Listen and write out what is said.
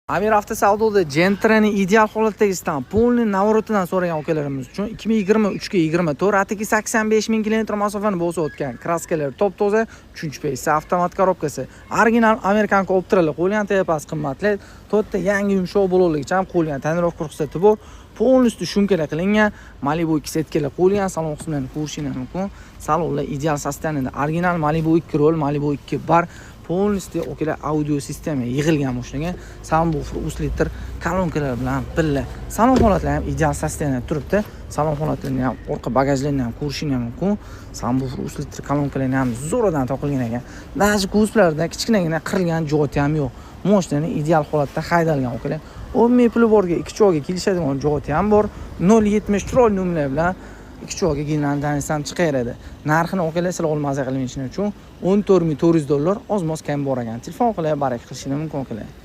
Amir Avtosavdoda Gentra'ni ideal holatdagisidan, полный наворот idan so'ragan akalarimiz uchun 2023 ga 24, atigi 85 ming kilometr masofani bosib o'tgan, краска lar top toza, 3-pesa, avtomat коробка si, original американка Optra'lar qo'yilgan, tepasi qimmatli, to'rtta yangi yumshoq balonligicha ham qo'yilgan, тонировка ruxsati bor, полностью шумка lar qilingan, Malibu 2 сетка lar qo'yilgan, salon qismlarini ko'rishinglar mumkin. Salonlar ideal состояние da, original Malibu 2 rul, Malibu 2 bar, полностью okalar audio sistema yig'ilgan mashinaga, subwoofer, усилитель, kolonkalar bilan birga. Salon holatlari ham ideal состояние da turibdi. Salon holatlarini ham, orqa bagajlarini ham ko'rishinglar mumkin. Subwoofer, усилитель, kolonkalarni ham zo'radan toqilgan ekan. Даже kuzovlarda kichkinagina qirilgan joyi ham yo'q. Mashinani ideal holatda haydalgan okalar. 10 ming puli borga ikki cho'ga kelishadigan joyi ham bor. 0.70 chiroyli nomerlar bilan ikki cho'ga Nissan chiqaveradi. Narxini okalar sizlar olmaza qilishing uchun 14 400 dollar, oz-moz kam bor ekan. Telefon qilib baraka qilishinglar mumkin okalar.